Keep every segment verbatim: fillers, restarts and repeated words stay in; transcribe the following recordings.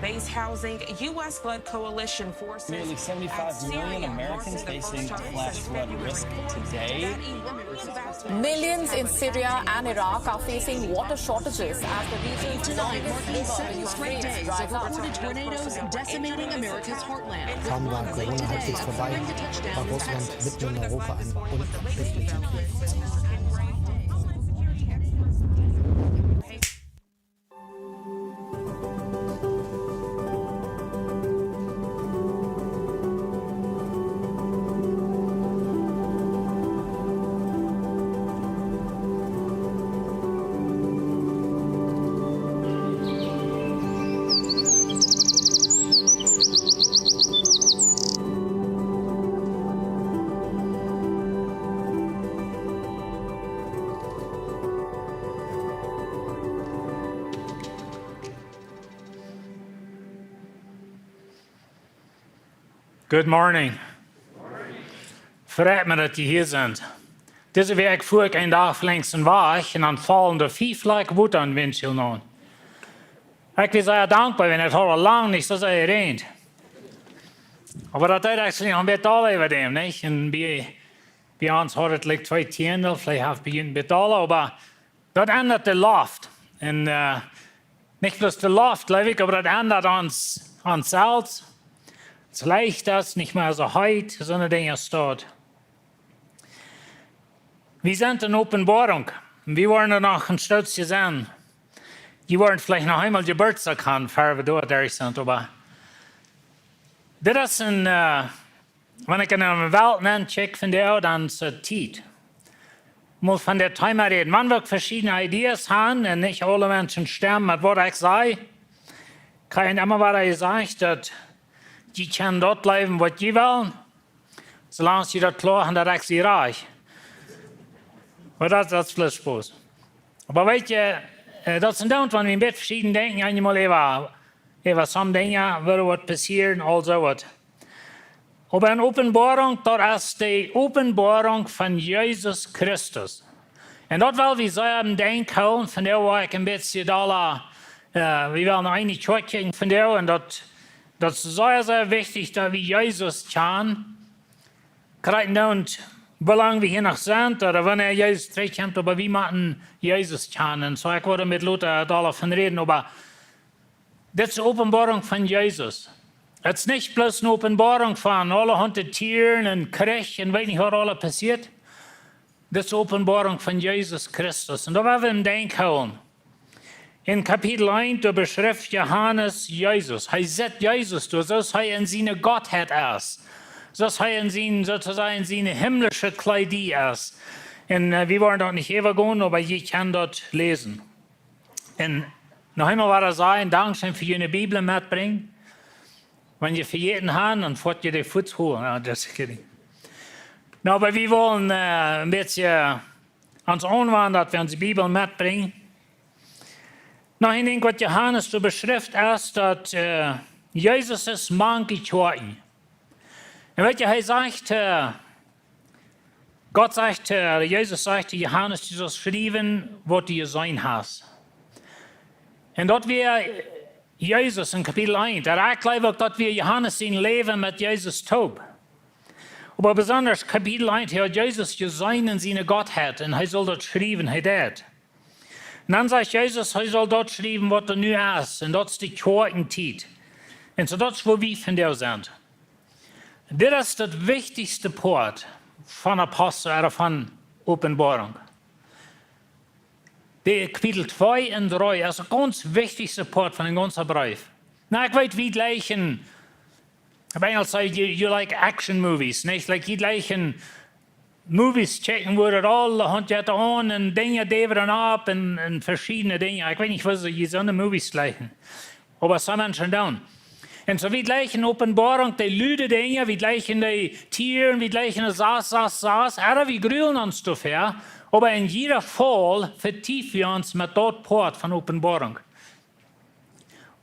base housing, U S-led coalition forces. Nearly seventy-five million Americans facing flash flood risk today. Millions in Syria and Iraq are facing water shortages as the region's largest river, the Euphrates, dries up. Kaum war Corona halbwegs vorbei, war Russland mitten in Europa ein unabänderlicher Krieg. Good morning. Freit mie, daut jie hia sent. Dise Wäakj fua ekj een Dach lenjd wajch un dan foll doa fief Fleck Wota aun Windschiel nenn. Ekj sie sea dankboa, wiels daut haud lang nich soo sea jeräajent. Oba daut deed actually noch een bät doll äwa däm, nich? Un bie, bie ons haud et like twee Tiendel, veleicht haft bie junt een bät doll, oba daut endat de Loft. Un, äh, nich bloos de Loft, jleew ekj, oba daut endat ons, ons selfst. Daut es leichta, nich mea soo heet, soone Dinja aus daut. Wie sent en Openboarunk. Wie woaren doa noch een Stootje sennen. Jie woaren veleicht noch eemol Jeburtsdach haben, ver wie doa derch sent, oba dit es een, äh, wan ekj en de Welt nenkjikj vondoag, dan es et Tiet. Mol von dit Thema räden. Wan wie uk veschiedne Ideas haben un nich aule Menschen stemmen met waut ekj saj, kaun ekj emma wada sajen daut jie kjennen daut jleewen waut jie wellen, soo lang aus jie daut kloa haben daut ekj sie rajcht. Oba daut, daut es bloos Spos. Oba weet jie, äh, daut es een Dinkj, wan wie een bät veschieden denkjen, eenjemol äwa, äwa some Dinja, woo waut passieren, aulsoo waut. Oba en Openboarunk, daut es de Openboarunk von Jesus Christus. Un daut well wie soo em Denkj hoolen, vondoag woa ekj een bät dolla, äh, wie wellen noch eene Kjoakj kjikjen vondoag, un daut, daut es sea, sea wichtich, daut wie Jesus kjanen. Krakjt nu, woo lang wie hia noch sent, ooda wanea Jesus trigjkjemt, oba wie motten Jesus kjanen. Soo, ekj woa met lota dolla von räden, oba dit es de Openboarunk von Jesus. Et es nich bloos eene Openboarunk von aulahaunt Tieren un Kjrich un weet nich waut aules passieet. Dit es de Openboarunk von Jesus Christus. Un daut woa wie em Denkj hoolen. En Kapitel eent, doa beschrift Johanes Jesus. Hee sitt Jesus doa, soo aus hee en siene Gottheit es. Soo aus hee en sien, soo to sajen, siene himmlische Kjleeda es. Un, äh, wie woaren daut nich äwagonen, oba jie kjennen daut läsen. Un noch eemol woa ekj sajen, dankscheen fa june Bibel metbrinjen. Wan jie vejäten haben, dan foat jie dee fuaz holen. No, just kidding. No, oba wie wellen, äh, een bät ons aunwenden, daut wie onse Bibel metbrinjen. No, een Dinkj waut Johanes doa beschrift es daut, äh, Jesus es mank de Kjoakjen. Un weet jie, hee sajcht, äh, Gott sajcht, äh, Jesus sajcht to Johanes, du saust schriewen waut du jeseenen hast. Un daut wia Jesus en Kapitel eent. Oba ekj jleew uk daut wia Johanes sien Läwen met Jesus toop. Oba besonda Kapitel eent, hee haud Jesus jeseenen en siene Gottheit un hee sull daut schriewen, hee deed. Un dan sajcht Jesus, hee saul daut schriewen waut doa nu es, un daut es de Kjoakjentiet. Un soo daut es wua wie vondoag sent. Dit es daut wichtichste Poat von Apostel, ooda von Openboarunk. De Kapitel twee un dree es daut gaunz wichtichste Poat von dän gaunzen Breef. No, ekj weet, wie jlikjen, opp Enjlisch saj jie, you like action movies, nich? Like, jie jlikjen Movies kjikjen, wua daut aulahaunt jeit aun un Dinja däwen dan opp un, un veschiedne Dinja. Ekj weet nich, waut jie soone Movies jlikjen. Oba some Menschen doonen. Un soo, wie jlikjen Openboarunk, dee lude Dinja, wie jlikjen dee Tieren, wie jlikjen dee sas, sas, sas. Ooda wie grulen ons doafäa. Oba en jieda Faul vetief wie ons met daut Poat von Openboarunk.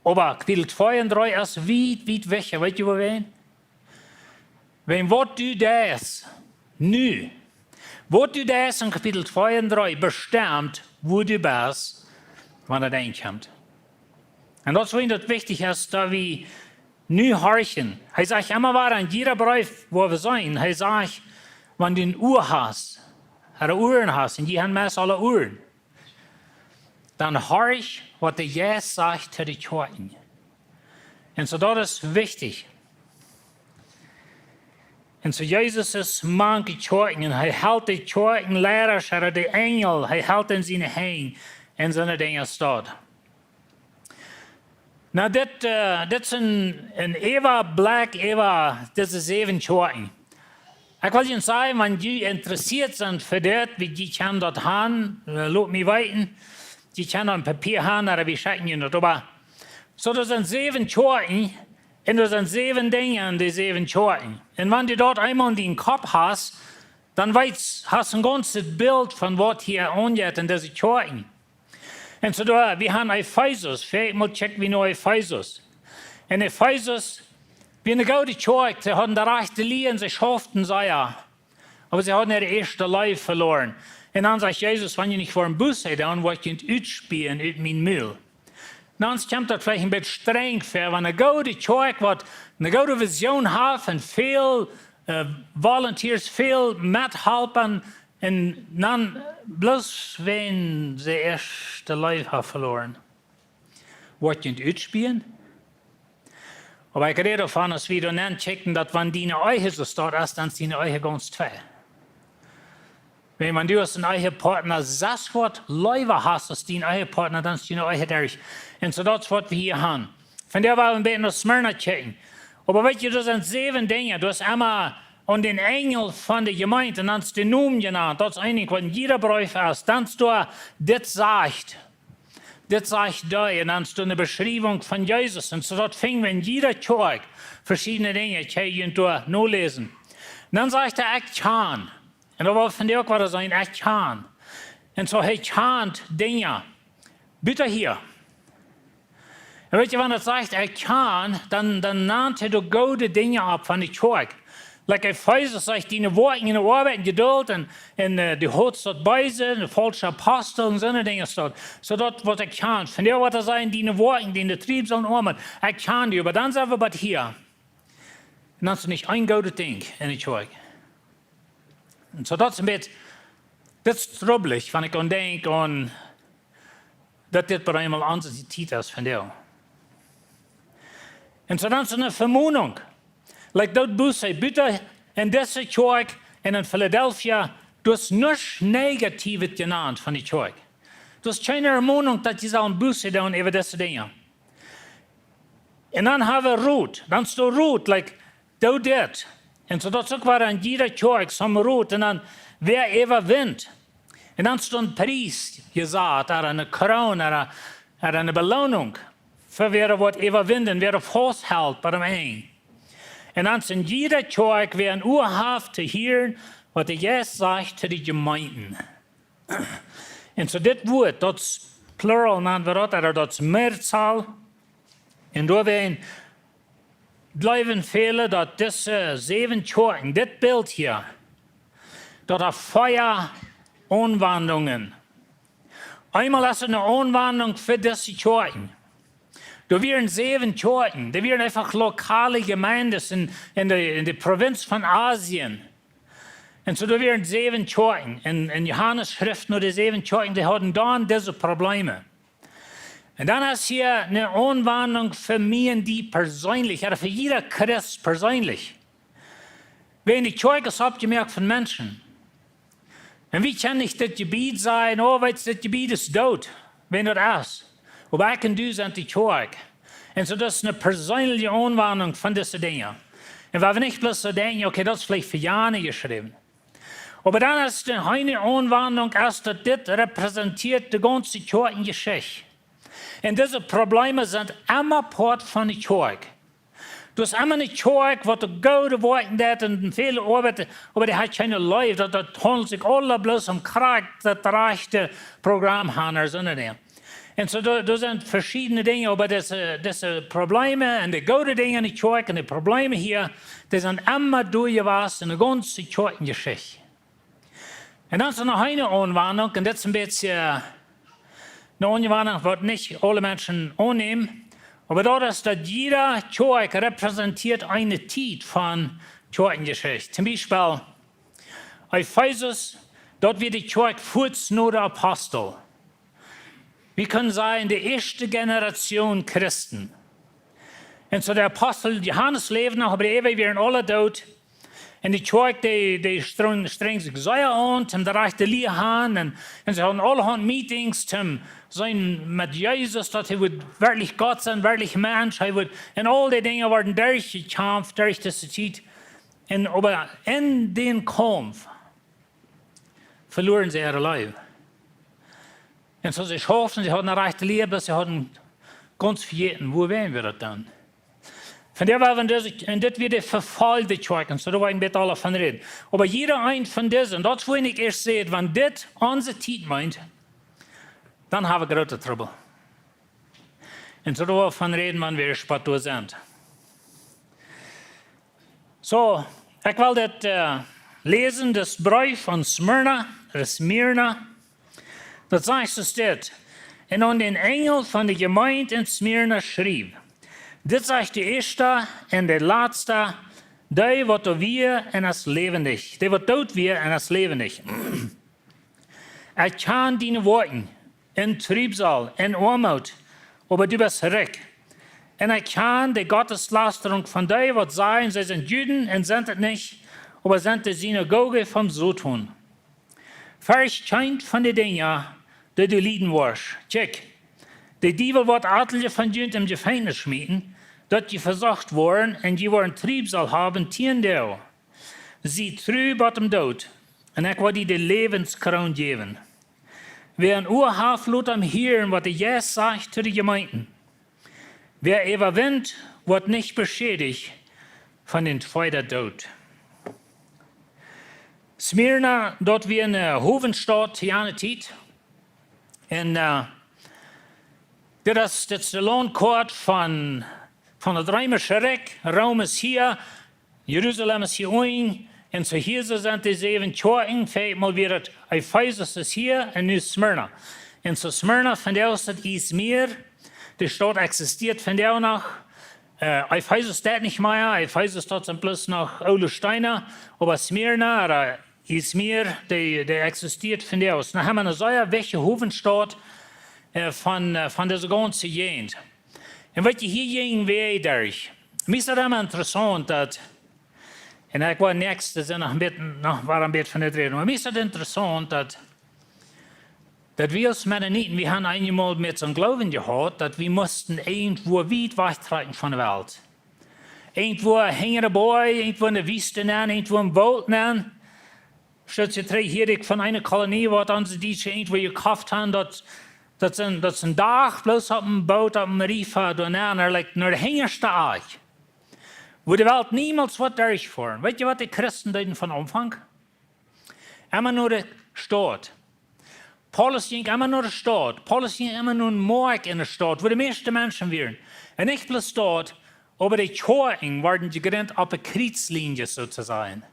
Oba Kapitel twee un dree es wiet, wiet wichtja. Weet jie wuarom? Wan waut du deist nu, waut du deist en Kapitel twee un dree bestemt wua du best, wan daut Enj kjemt. Un daut es wuarom daut wichtich es, daut wie nu horchen. Hee sajcht emma wada en jieda Breef, wua wie sent, hee sajcht: "Wan du een Ua hast, ooda Uaren hast, un jie han meist aula Uaren, dan horch, waut de Jeist sajcht to de Kjoakjen." Un soo, daut es wichtich. Un soo, Jesus es mank de Kjoakjen, un hee helt de Kjoakjenleida, ooda de Enjel, hee helt en siene Henj, un soone Dinja es daut. Nu, dit, äh, dit es een, een Äwablekj äwa dise säwen Kjoakjen. Ekj well junt sajen, wan jie interessieet sent fa dit, wie jie kjennen daut han, äh, lot mie weeten. Jie kjennen een Papia han, ooda wie schekjen junt daut. Oba soo, doa sent säwen Kjoakjen, un doa sent säwen Dinja en de säwen Kjoakjen. Un wan du daut eemol en dien Kopp hast, dan weetst, hast een gaunzet Bilt von waut hia aunjeit en dise Kjoakjen. Un soo doa, wie han Efesus, väl mol check wie no Efesus. Un Efesus, wia eene goode Kjoakj, see hauden de rajchte Lia un see schauften sea. Oba see hauden äare ieeschte Leew veloaren. Un dan sajcht Jesus: "Wan jie nich woaren Buße doonen, woa ekj junt utspäajen ut mien Mul." Nu, ons kjemt daut veleicht een bät strenj ver, wan eene goode Kjoakj, waut eene goode Vision haft un väl, äh, volunteers, väl methalpen, un dan bloos wan see äare ieeschte Leew haft veloaren, woa ekj junt utspäajen. Oba ekj räd doavon, aus wie doa nenn checken, daut wan diene Ehe soo stoakj es, dan es diene Ehe gaunz twei. Wan, wan du aus een Ehepartner sest waut leewa hast aus dien Ehepartner, dan es diene Ehe derch. Un soo, daut es waut wie hia han. Von doa woa wie een bät no Smyrna checken. Oba weetst, doa sent säwen Dinja, doa es emma aun dän Enjel von de Jemeent, un dan es de Nomen jenant, daut es een Dinkj, waut en jieda Breef es. Dan es doa: "Dit sajcht." Dit sajcht dee, un dan es doa eene Beschriewunk von Jesus. Un soo, daut finj wie en jieda Kjoakj, veschiedne Dinja, kjenn jie doa noläsen. Dan sajcht hee: "Ekj kjan." Un daut woa wie von dee uk wada seenen: "Ekj kjan." Un soo, hee kjant Dinja buta hia. Un weetst, wan hee sajcht, ekj kjan, dan, dan nant hee de goode Dinja opp von de Kjoakj. Like Efesus sajcht, diene Woakjen, diene Oabeit un Jedult un, un, äh, de Hoats daut Beese, de faulsche Apostel un soone Dinja es daut. Soo, daut waut ekj kjan. Von dee waut hee sajcht, diene Woakjen, diene Triebsal un Oamoot, ekj kjan dee, oba dan sent wie bie hia. Un dan es nich een goodet Dinkj en de Kjoakj. Un soo, daut es een bät, daut es trubblich, wan ekj aun denkj, aun daut dit bie eemol onse Tiet es von dee. Un soo, dan es eene Vemonunk. Like, daut Buße, buta en dise Kjoakj un en Philadelphia, doa es nuscht Negatiewet jenant von de Kjoakj. Doa es kjeene Vemonunk, daut jie sellen Buße doonen äwa dise Dinja. Un dan hab wie Rot, dan es doa Rot, like, doo dit. Un soo, daut es uk wada en jieda Kjoakj soon Rot. Un dan, wäa äwawint. Un dan es doa een Pries jesat, ooda eene Kroon, ooda, ooda eene Beloonunk, fa wäa waut äwawint, wäa fausthelt bat aum Enj. Un dan es en jieda Kjoakj, wäa een Ua haft to hieren, waut de Jeist sajcht to de Jemeenten. Un soo, dit Wuat, daut es Plural, nanen wie daut, ooda daut es Mehrzahl. Un doawäajen jleewen väle, daut dise säwen Kjoakjen, dit Bilt hia, daut haft vea Aunwendungen. Eemol es et eene Aunwendunk fa dise Kjoakjen. Doa wieren säwen Kjoakjen, dee wieren eefach lokale Jemeenden en, en de, en de Provinz von Asien. Un soo, doa wieren säwen Kjoakjen. Un, un Johanes schrift no de säwen Kjoakjen, dee hauden dan dise Probleme. Un dan es hia eene Aunwendunk fa mie un die perseenlich, ooda fa jieda Christ perseenlich. Wan de Kjoakj es oppjemoakt von Menschen. Un wie kjennen nich daut Jebied sajen: "Oh, weetst, daut Jebied es doot." Wan daut es. Oba ekj un du sent de Kjoakj. Un soo, daut es eene perseenliche Aunwendunk von dise Dinja. Un wie haben nich bloos soo denkjen: "Okay, daut es veleicht fa Jane jeschräwen." Oba dan es de eene Aunwendunk, es daut dit repräsentieet de gaunze Kjoakjenjeschicht. Un dise Probleme sent emma Poat von de Kjoakj. Doa es emma eene Kjoakj, waut de goode Woakjen deit un väl Oabeit, oba dee haft kjeene Leew, daut, daut haundelt sikj aula bloos om krakjt daut rajchte Program han ooda soone Dinja. Un soo, doa, doa sent veschiedne Dinja, oba dise, dise Probleme un de goode Dinja en de Kjoakj un de Probleme hia, dee sent emma doa jewast en de gaunze Kjoakjenjeschicht. Un dan es doa noch eene Aunwendunk, un dit es een bät, äh, eene Aunwendunk, waut nich aule Menschen aunnämen. Oba daut es daut jieda Kjoakj repräsentieet eene Tiet von Kjoakjenjeschicht. Toom Biespel Efesus, daut wia de Kjoakj fuaz no de Apostel. Wie kjennen sajen, de ieeschte Generation Christen. Un soo de Apostel Johanes läwd noch, oba dee wieren aula doot. Un de Kjoakj, dee, dee streng, strenjd sikj sea aun, om de rajchte Lia han. Un, un see hauden aulahaunt Meetings, om seenen met Jesus, daut hee wudd werkjlich Gott sennen, werkjlich Mensch. Hee wudd, un aul dee Dinja worden derchjekjamft, derch dise Tiet. Un oba en dän Kaumf veloaren see äare Leew. Un soo see schauften, see hauden ne rajchte Lia, bloos see hauden gaunz vejäten, woo wieren wie daut dan? Von doa wia, wan dise, un dit wia de vefoljde Kjoakj, un soo doa woa ekj een bät aula von räden. Oba jieda een von dise, un daut es wua ekj ieescht säd, wan dit onse Tiet meent, dan hab wie groote Trubbel. Un soo doa von räden, wan wie ieescht bie doa sent. Soo, ekj well dit, äh, läsen, daut Breef aun Smyrna, ooda Smyrna. Daut sajcht soo dit: Un aun dän Enjel von de Jemeent en Smyrna schriew: Dit sajcht de ieeschta un de latsta, dee waut doa wia un es läwendich, dee waut doot wia un es läwendich. Ekj kjan diene Woakjen en Triebsal, en Oamoot, oba du best rikj. Un ekj kjan de Gotteslastarunk von dee, waut sajen, see sent Juden un sent et nich, oba sent de Sinagoge vom Soton. Fercht kjeent von de Dinja, dee du lieden woascht. Kjikj, de Diewel woat atelje von junt em Jefenkjnis schmieten, daut jie vesocht woaren un jie woaren Triebsal haben tieen Doag. Sie tru bat dän Doot, un ekj woa die de Läwenskroon jäwen. Wäa een Ua haft, lot am hieren, waut de Jeist sajcht to de Jemeenten. Wäa äwawint, woat nich beschädicht von dän tweeden Doot. Smyrna, daut wia eene, äh, Howestaut to jane Tiet. Un, äh, dit es, dit es de Launtkoat von, von daut Reemische Rikj. Rom es hia, Jerusalem es hia unjen. Un soo hia soo sent de säwen Kjoakjen, veleicht mol wia daut Efesus es hia un nu Smyrna. Un soo Smyrna, vondoag es daut Izmir. De Staut eksistieet vondoag noch. Äh, Efesus deit nich mea. Efesus, daut sent bloos noch oole Steena. Oba Smyrna, ooda Izmir, dee, dee eksistieet vondoag. Nu hab wie eene sea wichtje Howestaut, äh, von, äh, von dise gaunze Jäajent. Un waut jie hia jinjen, wia ekj derch. Mie es daut emma interessaunt daut, un ekj woa näakjsten Sindach noch een bät, noch een bät von dit räden, oba mie es daut interessaunt daut, daut wie aus Mennoniten, wie haben eenjemol met soon Gloowen jehaut, daut wie musten irjentwua wiet wajchtrakjen von de Welt. Irjentwua hinja de Boaj, irjentwua en de Wiest nenn, irjentwua em Woolt nenn. Stat see trigj hia, ekj von eene Kolonie, waut onse Dietsche irjentwua jekoft haben, daut, daut sent, daut sent Dach bloos opp een Boot, opp een Riefa, doa nenn, like, no de hinjaschte Akj. Wua de Welt niemols woat derchfoaren. Weet jie, waut de Christen deeden von Aunfank? Emma no de Staut. Paulus jinkj emma no de Staut. Paulus jinkj emma no een Moakj en de Staut, wua de mieeschte Menschen wieren. Un nich bloos Staut, oba de Kjoakjen worden jegrindt opp de Kjrietslienje, soo to sajen.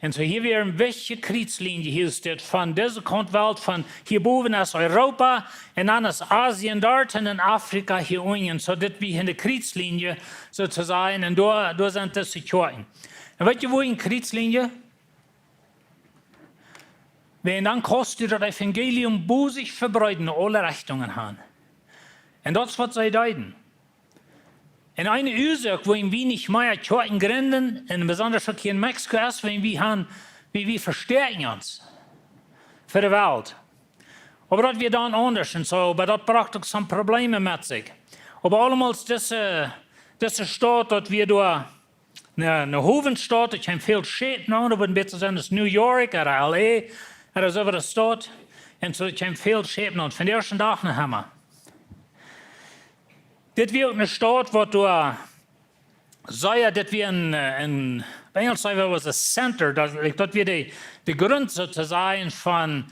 Un soo hia wia eene wichtje Kjrietslienje, hia es dit von dise Kaunt Welt, von hia bowen es Europa, un dan es Asien doa, un Afrika hia unjen. Soo dit wia de Kjrietslienje, soo to sajen, un doa, doa sent dise Kjoakjen. Un weet jie, wua eene Kjrietslienje? Wan dan kaust du daut Evangelium bosich vebreeden, aule Rechtungen han. Un daut es, waut see deeden. Un eene Uasoak, wuarom wie nich mea Kjoakjen grinden, un besonda uk hia en Mexiko es, wan wie han, wie, wie vestäakjen ons fa de Welt. Oba daut wia dan aundasch un soo, oba daut brocht uk soone Probleme met sikj. Oba aulemol es dise, dise Staut, daut wia doa ne, ne Howestaut, doa kjeem väl Schäp nenn, daut wudd een bät soo sennen aus New York, ooda L A, ooda soo waut Staut. Un soo kjeem väl Schäp nenn, von dän ieeschten Dach aun emma. Dit wia uk ne Staut, waut doa, soo jo, dit wia een, äh, een, opp Enjlisch saj wie, was a center, daut, daut wia de, de Grunt, soo to sajen, von,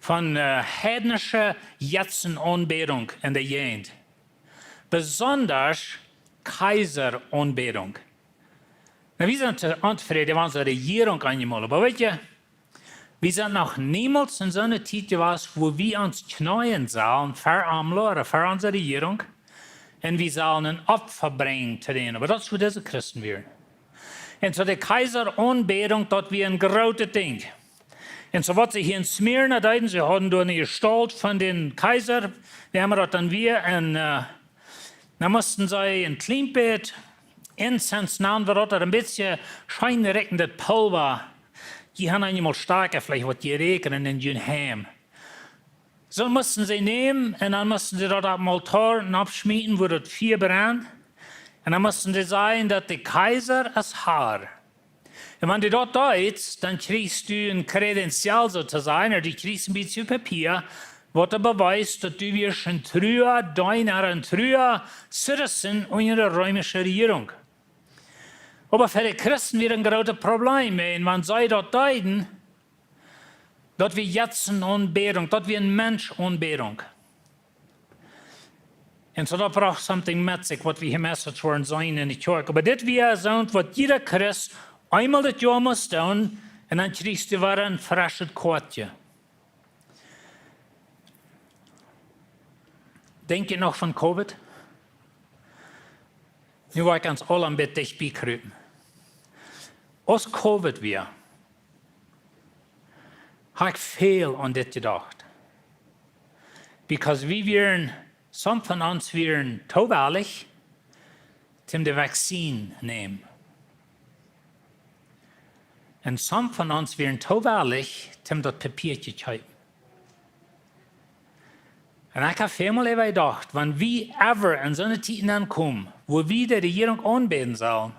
von, äh, heidnische Jetzenaunbädunk en de Jäajent. Besonda Kjeisaraunbädunk. Nu, wie sent, äh, onzefräd, wan onse Rejierunk eenjemol, oba weet jie, wie sent noch niemols en soone Tiet jewast, wua wie ons kjneeen sellen ver AMLO ooda ver onse Rejierunk. Un wie sellen een Opfa brinjen to dän. Oba daut es fa dise Christen wia. Un soo de Kaisasaunbädunk, daut wia een grootet Dinkj. Un soo waut see hia en Smyrna deeden, see hauden doa eene Jestault von dän Kaisar, dee haben daut dan wia, un, äh, dan musten see een kjlien bät Insens nämen, waut daut een bät scheen rikjendet Pulva. Jie haben eemol stoakja veleicht waut jeräakjent en jun Heim. Soo musten see nämen un dan musten see daut opp dän Altoa oppschmieten, wua daut Fia brennd. Un dan musten see sajen, daut de Kaiser es Har. Un wan du daut deist, dan kjrichst du een Kredenzial, soo to sajen, ooda du kjrichst een bät Papia, waut doa bewiest, daut du wieescht een trua Deena, een trua Citizen unja de reemische Rejierunk. Oba fa de Christen wia een grootet Problem, un wan see daut deeden, daut wia Jetzenaunbädunk, daut wia Menschenaunbädunk. Un soo daut brocht something met sikj, waut wie hia meist woaren seenen en de Kjoakj. Oba dit wia soont, waut jieda Christ eemol daut Joa must doonen, un dan kjrichst du wada een freschet Koatje. Denkj jie noch von Covid? Nu woa ekj ons aula een bät dicht bie krupen. Aus Covid wia, hab ekj väl aun dit jedocht. Because wie wieren, some von ons wieren too wellich, toom de Vaccine nämen. Un some von ons wieren too wellich, toom daut Papia to kjeepen. Un ekj hab väl mol äwa jedocht, wan wie ever en soone Tiet aunkomen, wua wie de Rejierunk aunbäden sellen,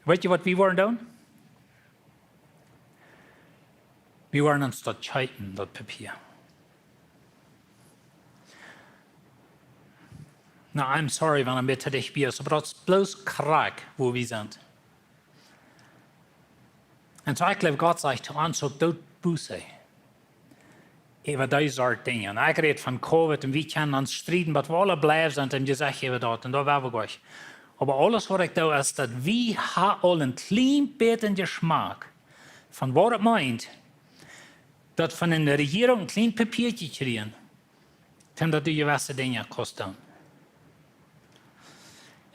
weet jie, waut wie woaren doonen? Wie woaren ons daut kjeepen, daut Papia. Na, I'm sorry, wan ekj een bät dicht bie sie, oba daut es bloos krakjt, wua wie sent. Un soo, ekj jleew, Gott sajcht to ons uk, doot Buße äwa dee Sort Dinja. Un ekj räd von Covid un wie kjennen ons strieden, waut wie aula blij sent un jesajcht äwa daut. Un doa woa wie nich. Oba aules, waut ekj doo, es, daut wie haben aul een kjlien bät Jeschmak von waut et meent, daut von eene Rejierunk een kjlien Papia to kjrieen, toom daut du jewesse Dinja kaust doonen.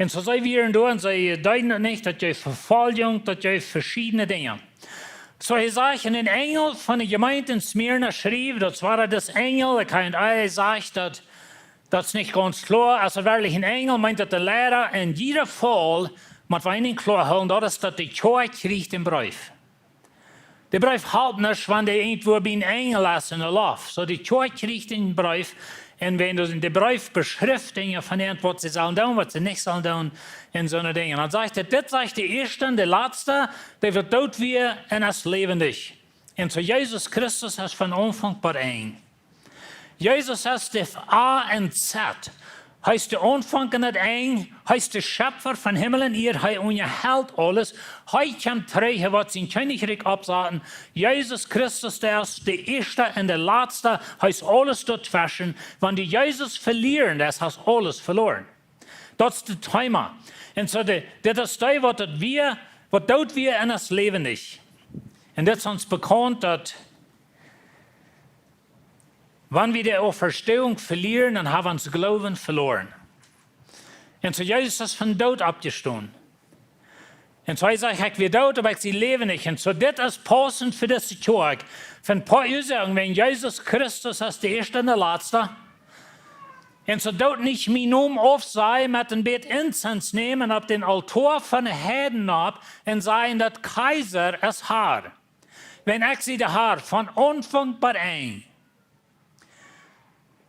Un soo see wieren doa un see deeden daut nich, daut jeef Vefoljunk, daut jeef veschiedne Dinja. Soo hee sajcht, un een Enjel von de Jemeent en Smyrna schreef, daut wia dis Enjel, ekj kaun, hee sajcht daut, daut es nich gaunz kloa, aus et werkjlich een Enjel meent, daut de Liera en jieda Faul, mau wan een kloa hoolen, daut es daut de Kjoakj kjricht een Breef. De Breef halpt nuscht, wan dee irjentwua bie een Enjel es en de Loft. Soo, de Kjoakj kjricht een Breef, un wan daut en de Breef beschrift Dinja von an, waut see sellen doonen, waut see nich sellen doonen, un soone Dinja. Dan sajcht et, dit sajcht de ieeschta un de latsta, dee waut doot wia un es läwendich. Un soo Jesus Christus es von Aunfank bat Enj. Jesus es de A un Z. Hee es de Aunfank un daut Enj. Hee es de Schepfa von Himmel un Ieed. Hee unjahelt aules. Hee kjemt trigj, hee woat sien Kjennichrikj oppsaten. Jesus Christus, dee es de ieeschta un de latsta. Hee es aules doatweschen. Wan du Jesus velieren deist, hast aules veloaren. Daut es daut Thema. Un soo, de, dit es dee, waut daut wia, waut doot wia un es läwendich. Un dit es ons bekaunt, daut wan wie de Auferstehung velieren, dan haben wie ons Gloowen veloaren. Un soo Jesus es von Doot oppjestonen. Un soo hee sajcht, ekj wia doot, oba ekj sie läwendich. Un soo dit es paussent fa dise Kjoakj. Von Paulus sajen, wan Jesus Christus es de ieeschta un de latsta. Un soo doot nich mien Nomen aufsajen met een bät Insens nämen opp dän Altoa von de Heiden opp un sajen, daut Kaiser es Har. Wan ekj sie de Har von Aunfank bat Enj.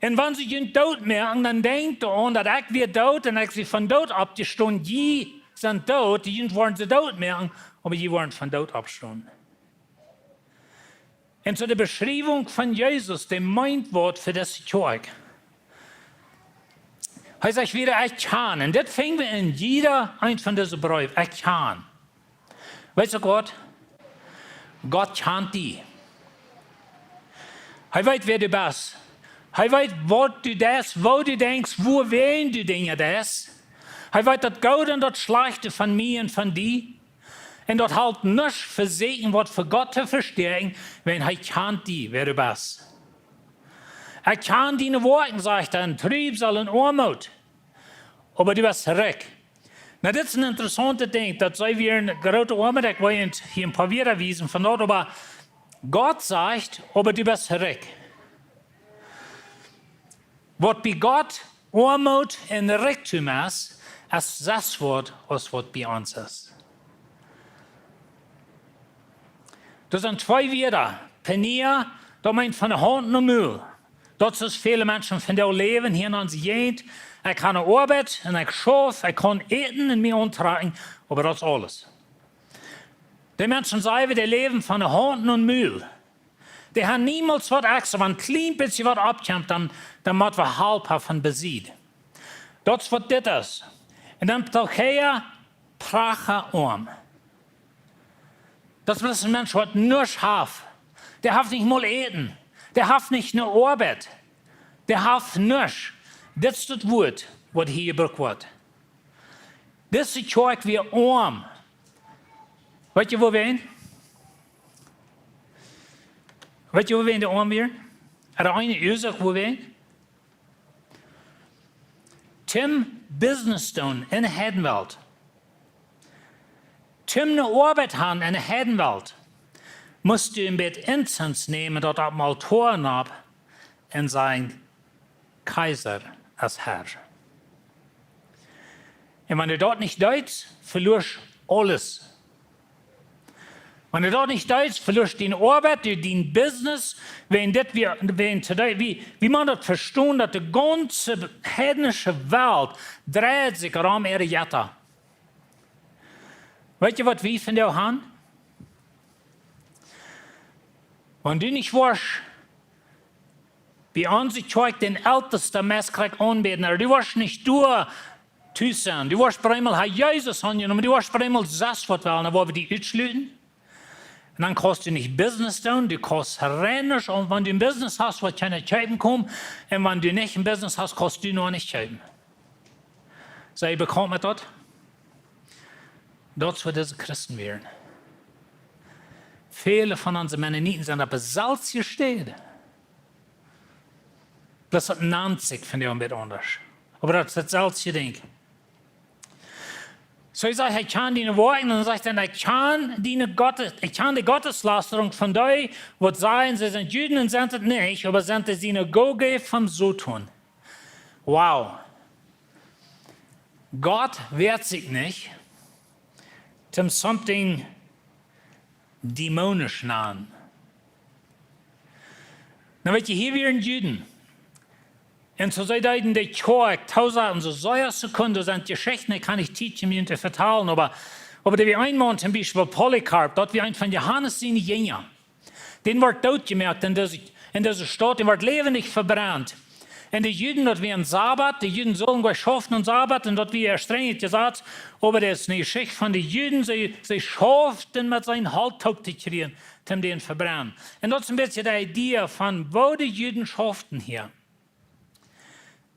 Un wan see junt doot moaken, dan denkjt doaraun, daut ekj wia doot un ekj sie von Doot oppjestonen. Jie sent doot, junt woaren see doot moaken, oba jie woaren von Doot oppstonen. Un soo de Beschriewunk von Jesus, dee meent waut fa dise Kjoakj. Hee sajcht wada, ekj kjan. Un dit finj wie en jieda een von dise Breew. Ekj kjan. Weetst du waut? Gott kjant die. Hee weet, wäa du best. Hee weet, waut du deist, woo du denkjst, wuawäajen du Dinja deist. Hee weet daut Goode un daut Schlajchte von mie un von die. Un daut halpt nuscht vesieekjen, waut fa Gott to vestäakjen, wan hee kjant die, wäa du best. Ekj kjan diene Woakjen, sajcht hee, en Triebsal un Oamoot. oba du best rikj. Nu, dit es een interessauntet Dinkj, daut see wia een groote Oame, ekj well junt hia een poa Wieed wiesen von daut, oba Gott sajcht, oba du best rikj. Waut bie Gott Oamoot un Rikjdom es, es sest waut aus waut bie ons es. Daut sent twee Wieed. Penia, daut meent von de Haunt no Mul. Daut es, väle Menschen von dee läwen hia en onse Jäajent. Ekj hab eene Oabeit un ekj schauf, ekj kaun äten un mie auntrakjen, oba daut es aules. Dee Menschen, see wie, dee läwen von de Haunt no Mul. Dee haben niemols waut extra, wan een kjlien bät waut oppkjemt, dan, dan mott wie Help haben von besied. Daut es waut dit es. Un dan Ptochea, pracha oam. Daut es een Mensch, waut nuscht haft. Dee haft nich mol Äten. Dee haft nich eene Oabeit. Dee haft nuscht. Dit es daut Wuat, waut hia jebrukt woat. Dise Kjoakj wia oam. Weet jie, woo wie? Weet jie, woo wie de oam wieren? Ea eene Uasoak, woo wie? Toom Business doonen en de Heidenwelt. Toom eene Oabeit haben en de Heidenwelt. Must du een bät Inzens nämen, daut opp däm Aultoa nopp un sajen: "Kaiser es Herr." Un wan du daut nich deist, veloascht aules. Wan du daut nich deist, veloascht diene Oabeit, du, dien Business, wäajen dit, wie, wäajen today, wie, wie mott daut vestonen, daut de gaunze heidnische Welt dreit sikj rom äare Jetta. Weet jie, waut wie von dee haben? Wan du nich woascht bie onse Kjoakj dän Eltesten meist krakjt aunbäden, ooda du woascht nich doa tus sennen, du woascht bie eemol ha Jesus aunjenomen, du woascht bie eemol sest waut wellen, dan woa wie die utschluten. Un dan kaust du nich Business doonen, du kaust rein nuscht, un wan du een Business hast, woat kjeena kjeepen komen, un wan du nich een Business hast, kaust du noch nich kjeepen. Sent jie bekaunt met daut? Daut es waut dise Christen wieren. Väle von onse Mennoniten sent opp deselwje Städ. Daut es daut Nanzig von dee een bät aundasch. Oba daut es dautselwje Dinkj. Soo, hee sajcht, ekj kjan diene Woakjen, un dan sajcht hee, ekj kjan diene Gottes-, ekj kjan de Gotteslasterunk von dee, waut sajen, see sent Juden un sent et nich, oba sent de Sinagoge vom Soton. Wow. Gott woagt sikj nich, toom something dämonisch nanen. Nu weet jie, hia wieren Juden. Un soo see deeden de Kjoakj toosaten, soo sea Sekunden, sent Jeschichten, ekj kaun nich Tiet om junt to vetalen, oba, oba doa wia een Maun toom Biespel, Polycarp, daut wia eena von Johanes siene Jinja. Dän wort dootjemoakt en dise, en dise Staut, dän wort läwendich vebrent. Un de Juden, daut wia een Sabbat, de Juden sullen goanich schaufen aum Sabbat, un daut wia een strenjet Jesaz, oba daut es eene Jeschicht von de Juden, see, see schauften met sien Holt toop to kjrieen, toom dän vebrennen. Un daut es een bät de Idee von woo de Juden schauften hia.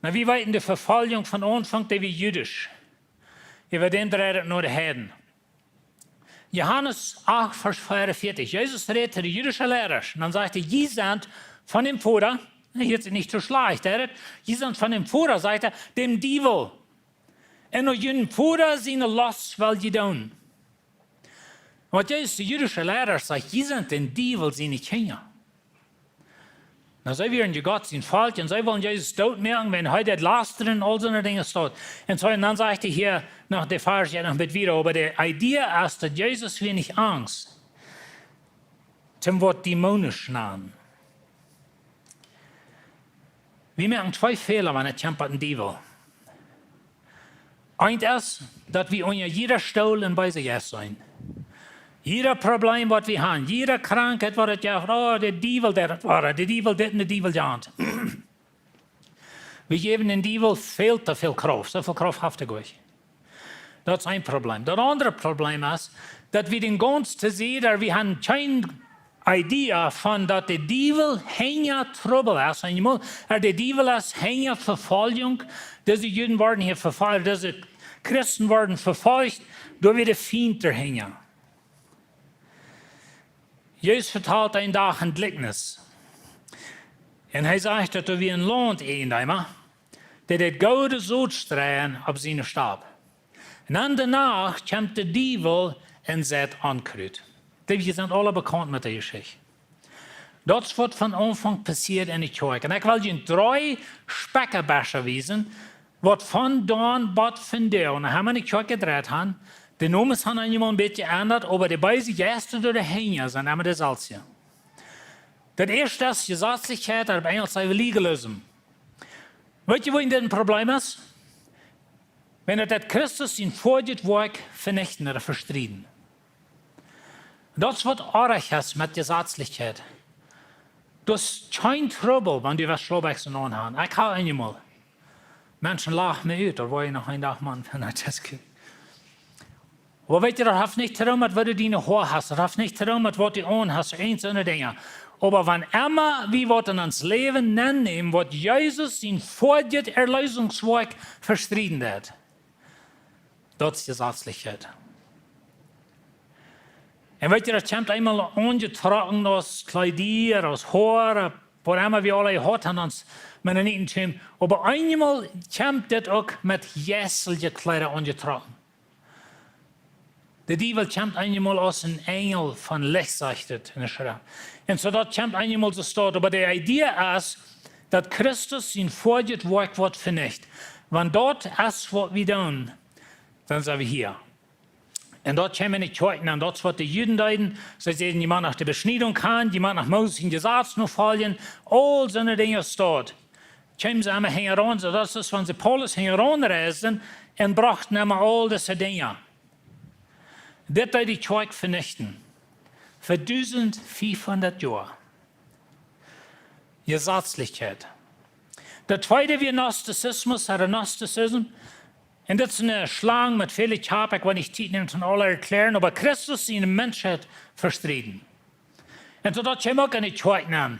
Nu, wie weeten, de Vefoljunk von Aunfank, dee wia jüdisch. Äwa dän dreid et no de Heiden. Johanes acht, Varsch veeaunvieetich. Jesus rät to de jüdische Liera. Un dan sajcht hee, jie sent von däm Voda, hieet sikj nich too schlajcht, hee rät, jie sent von däm Voda, sajcht hee, däm Diewel. Un no jun Voda siene Lost well jie doonen. Waut Jesus de jüdische Liera sajcht, jie sent däm Diewel siene Kjinja. Nu, see wieren je Gott sien Volkj un see wullen Jesus dootmoaken, wan hee daut lastren un aul soone Dinja deed. Un soo, un dan sajcht hee hia noch, de Varsch jeit noch een bät wieda, oba de Idee es, daut Jesus wia nich angst, toom woat dämonisch nanen. Wie moaken twee Fäla, wan et kjemt biem Diewel. Eent es, daut wie unja jieda Stool een beesa Jeist sent. Jieda Problem, waut wie haben, jieda Krankheit, waut et jeft, oh, de Diewel, dee daut wia, de Diewel dit un de Diewel jant. Wie jäwen däm Diewel väl too väl Krauft. Soo väl Krauft haft hee nich. Daut es een Problem. Daut aundre Problem es, daut wie dän gaunzen Tiet, wie haben kjeene Idee von daut de Diewel hinja Trubbel es. Un jie motten, ea, de Diewel es hinja Vefoljunk. Dise Juden worden hia vefolcht, dise Christen worden vefolcht, doa wia de Fient hinja. Jesus vetalt een Dach een Jlikjnis. Un hee sajcht, daut doa wia een Launt-Eejendeema, Dee deed goode Sot streien opp siene Stap. Un dan doano kjemt de Diewel un seit Onkrut. Dee sent aule bekaunt met de Jeschicht. Daut es waut von Aunfank passieet enne Kjoakj. Un ekj well junt dree Spieekjabescha wiesen, waut von dan bat vondoag, un dan ha wie enne Kjoakj jedreit han, de Nomes han eenjemol een bät jeendat, oba de beese Jeista doa hinja sent emma de selwje. Daut ieeschte es Jesazlichkjeit, opp Enjelsch saj wie legalism. Weet jie, woo daut een Probleem es? Wan daut Christus sien foadjet Woakj venichten ooda vestrieden. Daut es waut oajch es met Jesazlichkjeit. Daut es kjeen Trubbel, wan du waut Schlaubbekjsen aun hast. Ekj ha eenjemol. Menschen lachen mie ut, daut woa ekj noch een Dach moaken, wan ekj daut kjrie. Oba weet jie, daut haft nich to doonen met waut du diene Hoa hast, daut haft nich to doonen met waut du aun hast, eent soone Dinja. Oba wan emma wie waut en ons Läwen nennämen, waut Jesus sien foadjet Erleesungswoakj vestrieden deed, daut es Jesazlichkjeit. Un weet jie, daut kjemt eemol aunjetrocken aus Kjleeda, aus Hoa, waut emma wie aule jehaut han en ons Mennonitentum. Oba eenjemol kjemt dit uk met jeistelje Kjleeda aunjetrocken. De Diewel kjemt eenjemol aus een Enjel von Licht, sajcht et enne Schreft. Un soo daut kjemt eenjemol soo staut. Oba de Idee es, daut Christus sien foadjet Woakj woat venicht. Wan daut es waut wie doonen, dan sent wie hia. Un daut kjeem enne Kjoakjen aun, daut es waut de Juden deeden. See säden, jie motten noch de Beschniedunk han, jie motten noch Moses sien Jesaz nofoljen, aul soone Dinja staut. Kjeemen see emma hinjaraun, soo daut es, wan see Paulus hinjaraun reisden un brochten emma aul dise Dinja. Dit deed de Kjoakj venichten. Fa dusent fiefhundat Joa. Jesazlichkjeit. Daut tweede wia Gnosticismus, ooda Gnosticism. Un dit es eene Schlang met väle Kjap, ekj well nich Tiet nämen toom aules erkjlären, oba Christus siene Menschheit vestrieden. Un soo daut kjeem uk enne Kjoakj aun.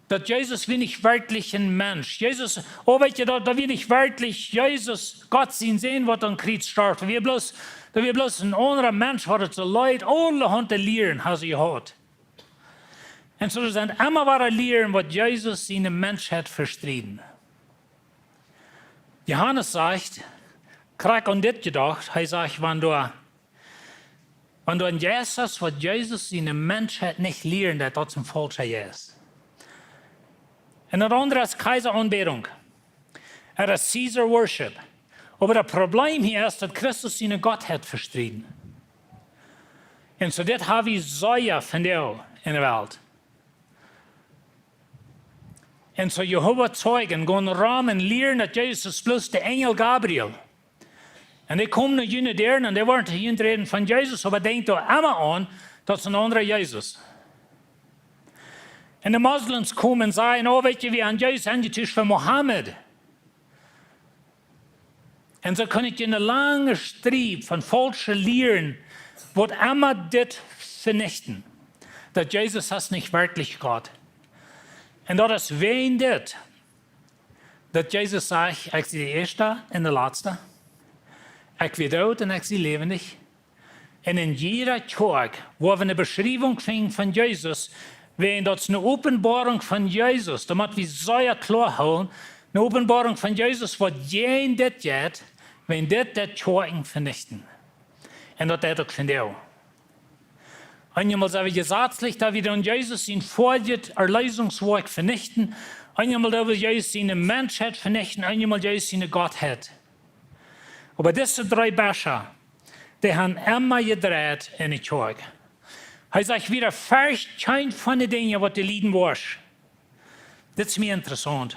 Daut Jesus wia nich werkjlich een Mensch. Jesus, oh, weet jie, daut, daut wia nich werkjlich Jesus, Gott sien Sän, waut aum Kjriez storf. Daut wia bloos, daut wia bloos een aundra Mensch, waut et soo leet, aulahaunt Lieren haud hee jehaut. Un soo sent emma wada Lieren, waut Jesus siene Menschheit vestrieden. Johanes sajcht, krakjt aun dit jedocht, hee sajcht, wan doa, wan doa een Jeist es, waut Jesus siene Menschheit nich lieren deit, daut es een faulscha Jeist. Un daut aundre es Kjeisaaunbädunk. Daut es Caesar worship. Oba daut Probleem hia es, daut Christus siene Gottheit vestrieden. Un soo dit ha wie sea vondoag enne Welt. Un soo Jehova Zeijen gonen rom un lieren, daut Jesus es bloos de Enjel Gabriel. Un dee komen no june Däaren un dee woaren to junt räden von Jesus, oba denkjt doa emma aun, daut es een aundra Jesus. Un de Moslems komen un sajen, oh, weet jie, wie han Jesus enjetuscht fa Mohammed. Un soo kaun ekj eene lange Striep von faulsche Lieren, waut emma dit venichten, daut Jesus es nich werkjlich Gott. Un daut es wäajen dit, daut Jesus sajcht, ekj sie de ieeschta un de latsta. Ekj wia doot un ekj sie läwendich. Un enne Kjoakj, wua wie eene Beschriewunk finjen von Jesus, wäajen daut es eene Openboarunk von Jesus, daut mott wie sea kloa hoolen, eene Openboarunk von Jesus, waut jäajen dit jeit, wäajen dit deit Kjoakjen venichten. Un daut deit uk vondoag. Eenjemol sent wie jesazlich, daut wie dan Jesus sien foadjet Erleesungswoakj venichten. Eenjemol daut wie Jesus siene Menschheit venichten, eenjemol Jesus siene Gottheit. Oba dise dree Bescha, dee han emma jedreit enne Kjoakj. Hee sajcht wada, fercht kjeen von de Dinja, waut du lieden woascht. Dit es mie interessaunt.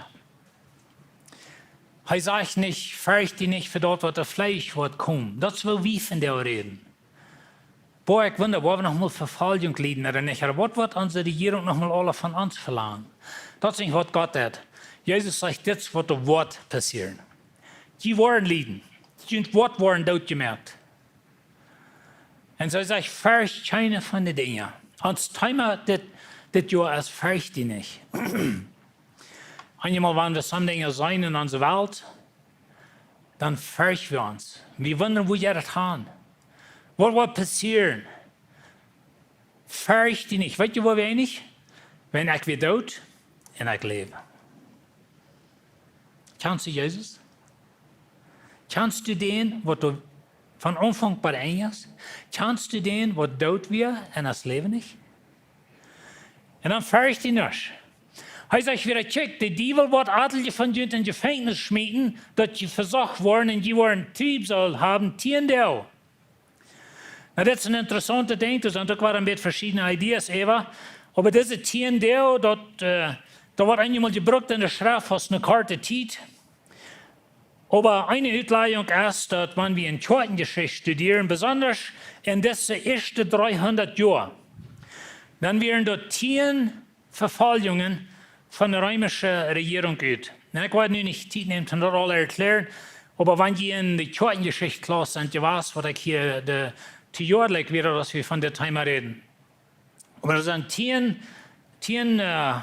Hee sajcht nich, fercht die nich fa daut, waut doa veleicht woat komen. Daut es, woo wie vondoag räden. Boah, ekj wunda, woa wie noch mol Vefoljunk lieden ooda nich? Ooda waut woat onse Rejierunk noch mol aula von ons velangen? Daut es nich, waut Gott deit. Jesus sajcht, dit es, waut doa woat passieren. Jie woaren lieden. Jie woaren dootjemoakt. Un soo sajcht, fercht kjeene von de Dinja. Ons Thema dit, dit Joa es, fercht die nich. Eenjemol, wan wie soone Dinja seenen en onse Welt, dan fercht wie ons. Wie wundren, woo jeit et han? Waut woat passieren? Fercht die nich. Weet jie, woo wie eent? Wan ekj wia doot un ekj läw. Kjanst du Jesus? Kjanst du dän, waut doa von Aunfank bat Enj es? Kjanst du dän, waut doot wia un es läwendich? Un dan fercht hee nuscht. Hee sajcht wada: Kjikj, de Diewel woat atelje von junt en Jefenkjnis schmieten, daut jie vesocht woaren un jie woaren Triebsal haben tieen Doag. Nu, dit es een interessauntet Dinkj, doa sent uk wada een bät veschiedne Ideas äwa. Oba dise tieen Doag, daut, äh, daut woat eenjemol jebrukt en de Schreft aus eene korte Tiet. Oba eene Utlajunk es, daut wan wie en Kjoakjenjeschicht studieren, besonda en dise ieeschte dreehundat Joa, dan wieren doa tieen Vefoljungen von de reemische Rejierunk ut. Nu, ekj woa nu nich Tiet nämen toom daut aula erkjlären, oba wan jie en de Kjoakjenjeschicht Klauss sent jewast, waut ekj hia de, to Joa, like, wada, aus wie von dit Thema räden. Oba doa sent tieen, tieen, äh,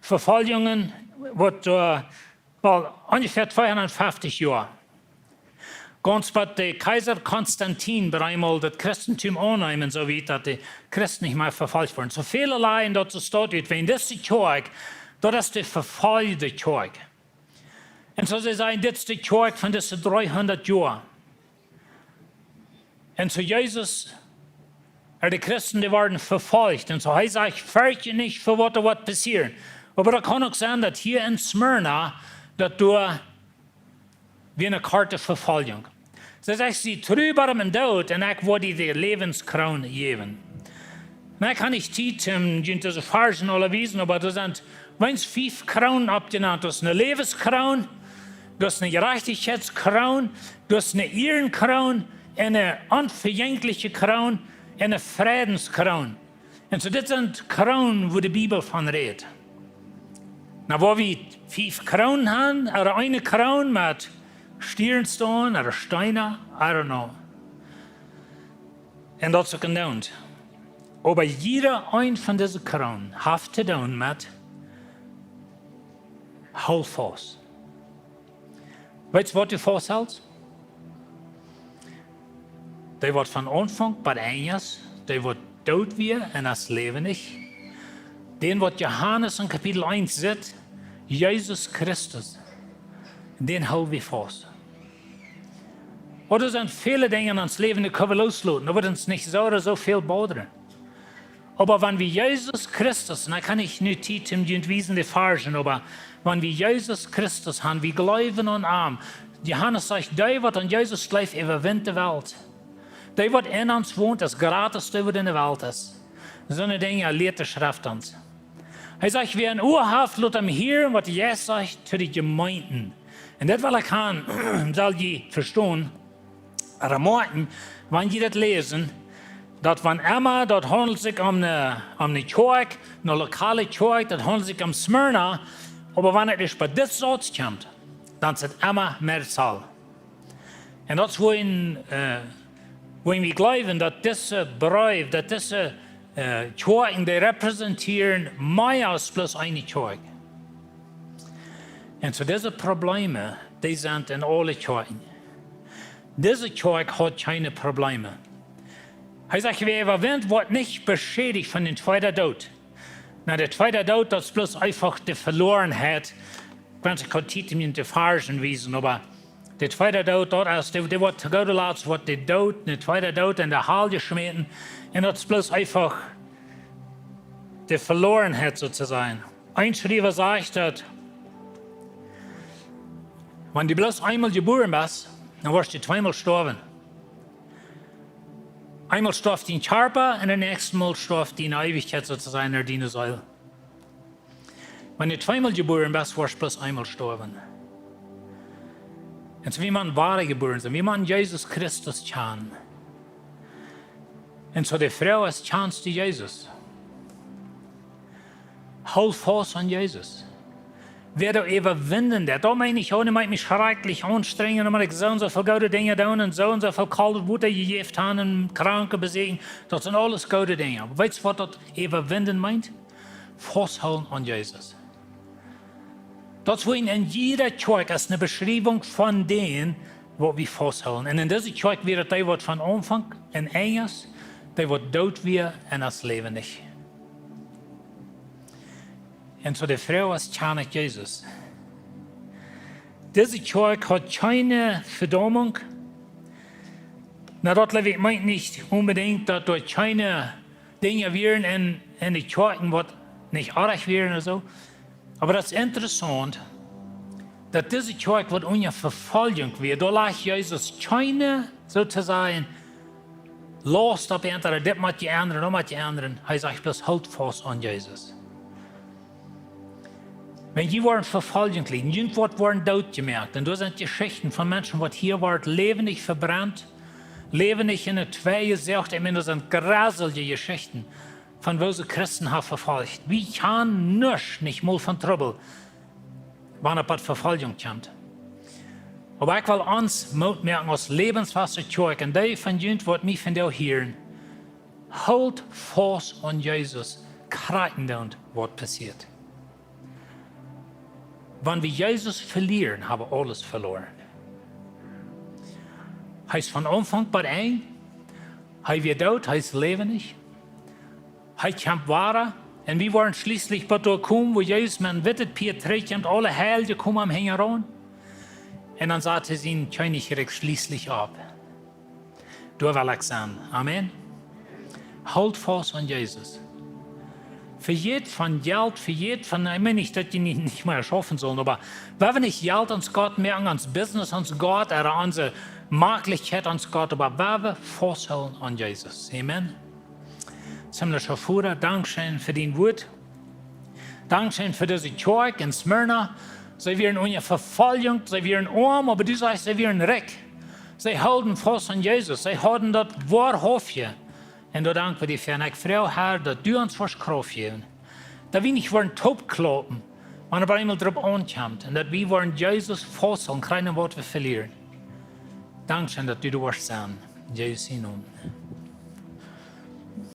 Vefoljungen, waut, äh, woll onjefäa tweehundat fieftich Joa. Gaunz bat de Kjeisa Konstantin bie eemol daut Christentum aunneem, soo wiet daut de Christen nich mea vefolcht worden. Soo väle lajen daut soo stoakj ut, wäajen dise Kjoakj, daut es de vefoljde Kjoakj. Un soo see sajen, dit es de Kjoakj von dise dreehundat Joa. Un soo Jesus, äh, de Christen, dee worden vefolcht. Un soo hee sajcht: Fercht junt nich fa waut doa woat passieren. Oba daut kaun uk sennen, daut hia en Smyrna, daut doa wia eene korte Vefoljunk. See sajcht: Sie tru bat em Doot, un ekj woa die de Läwenskroon jäwen. Nu, ekj hab nich Tiet, om junt dise Varschen aula wiesen, oba doa sent weens fief Kroonen oppjenant. Daut es eene Läwenskroon, daut es eene Jerajchtichkjeitskroon, daut es eene Ierenkroon, eene onvejenkjliche Kroon, eene Frädenskroon. Un soo, dit sent Kroonen, wua de Bibel von rät. Nu, wua wie fief Kroonen haben, ooda eene Kroon met Stierns doaraun, ooda Steena, I don't know. Un daut es uk endoont. Oba jieda eent von dise Kroonen haft to doonen met: Hool faust. Weetst, waut du fausthältst? Dee, waut von Aunfank bat Enj es, dee, waut doot wia un es läwendich. Dän, waut Johanes en Kapitel eent sajcht, Jesus Christus. Dän hool wie faust. Oba doa sent väle Dinja en ons Läwen, dee kjenn wie loosloten. Daut woat ons nich soo ooda soo väl bothern. Oba wan wie Jesus Christus, un ekj hab nich nu Tiet om junt to wiesen de Varschen, oba wan wie Jesus Christus haben, wie jleewen aun am. Johanes sajcht: Dee, waut aun Jesus jleeft, äwawint de Welt. Dee, waut en ons wont, es jrata aus dee, waut en de Welt es. Soone Dinja lieet de Schreft ons. Hee sajcht: Wäa een Ua haft, lot am hieren, waut de Jeist sajcht to de Jemeenten. Un dit well ekj han, sell jie vestonen, ooda moakjen, wan jie daut läsen, daut wan emma, daut haundelt sikj om eene, om eene Kjoakj, eene lokale Kjoakj, daut haundelt sikj om Smyrna, oba wan et ieescht bie dit Sauz kjemt, dan es et emma Mehrzahl. Un daut es wua een, äh, wua wie jleewen, daut dise Breew, daut dise, äh, Kjoakjen, dee repräsentieren mea aus bloos eene Kjoakj. Un soo dise Probleme, dee sent en aule Kjoakjen. Dise Kjoakj haud kjeene Probleme. Hee sajcht: Wäa äwawint, woat nich beschädicht von dän tweeden Doot. Nu, de tweede Doot, daut es bloos eefach de Velorenheit. Ekj wensch, ekj kunn Tiet om junt de Varschen wiesen, oba de tweede Doot, daut es, dee, dee woat to goode Latst, woat de Doot, de tweede Doot en de Hal jeschmäten. Un daut es bloos eefach de Velorenheit, soo to sajen. Een Schriewa sajcht daut, wan du bloos eemol jebuaren best, dan woascht du tweemol stoawen. Eemol stoaft dien Kjarpa un daut näakjste Mol stoaft diene Eewichkjeit, soo to sajen, ooda diene Seel. Wan du tweemol jebuaren best, woascht bloos eemol stoawen. Un soo, wie motten wada jebuaren sennen. Wie motten Jesus Christus kjanen. Un soo de Froag es: Kjanst du Jesus? Hool faust aun Jesus. Wäa doa äwawinjen deit, daut meen ekj, oh, daut mott ekj mie schrakjlich aunstrenjen, dan mott ekj soo un soo väl goode Dinja doonen un soo un soo väl kolt Wota jejäft haben un Kranke besieekjen. Daut sent aules goode Dinja. Oba weetst, waut daut äwawinjen meent? Fausthoolen aun Jesus. Daut es wua en jiede Kjoakj es eene Beschriewunk von dän, waut wie fausthoolen. Un en dise Kjoakj wia et dee, waut von Aunfank un Enj es, dee, waut doot wia un es läwendich. Un soo de Froag es: Kjan ekj Jesus? Dise Kjoakj haud kjeene Vedaumunk. Na, daut leew ekj meent nich onbedinjt, daut doa kjeene Dinja wieren en, en de Kjoakjen, waut nich orrajcht wieren ooda soo. Oba daut es interessaunt, daut dise Kjoakj, waut unja Vefoljunk wia, doa lajcht Jesus kjeene, soo to sajen, Laust opp an, ooda dit mott jie endren, daut mott jie endren. Hee sajcht bloos: Hoolt faust aun Jesus. Wan jie woaren Vefoljunk lieden, junt woat woaren doot jemoakt. Un doa sent Jeschichten von Menschen, waut hia woaren läwenich vebrent, läwenich enne Twei jesäajt. Ekj meen, daut sent jreselje Jeschichten von woo see Christen haben vefolcht. Wie kjanen nuscht, nich mol von Trubbel, wan opp waut Vefoljunk kjemt. Oba ekj well ons Moot moaken aus läwensfaste Kjoakj, un dee von junt, waut mie vondoag hieren: Hoolt faust aun Jesus, krakjt endoont waut passieet. Wan wie Jesus velieren, haben wie aules veloaren. Hee es von Aunfank bat Enj. Hee wia doot, hee es läwenich. Hee kjemt wada. Un wie woaren schlieslich bat doa komen, wua Jesus met een wittet Pieet trigj kjemt, aule Heilje komen am hinjaraun. Un dan sat hee sien Kjennichrikj schlieslich opp. Doa well ekj sennen. Amen. Hoolt faust aun Jesus. Vejät von Jelt, vejät von, ekj meen nich, daut jie nich, nich mea schaufen sellen, oba wan wie nich Jelt ons Gott moaken, ons Business ons Gott, ooda onse Maklichkjeit ons Gott, oba wan wie fausthoolen aun Jesus. Amen. Himmlischa Voda, dankscheen fa dien Wuat. Dankscheen fa dise Kjoakj en Smyrna. See wieren unja Vefoljunk, see wieren oam, oba du sajchst, see wieren rikj. See hilden faust aun Jesus, see hauden daut woarhauftje. Un doa dank wie die fa. Un ekj froag, Herr, daut du ons woascht Krauft jäwen, daut wie nich woaren toopklaupen, wan et eemol doaropp aunkjemt, un daut wie woaren Jesus fausthoolen, krakjt endoont waut wie velieren. Dankscheen, daut du doa woascht sennen. En Jesus sien Nomen.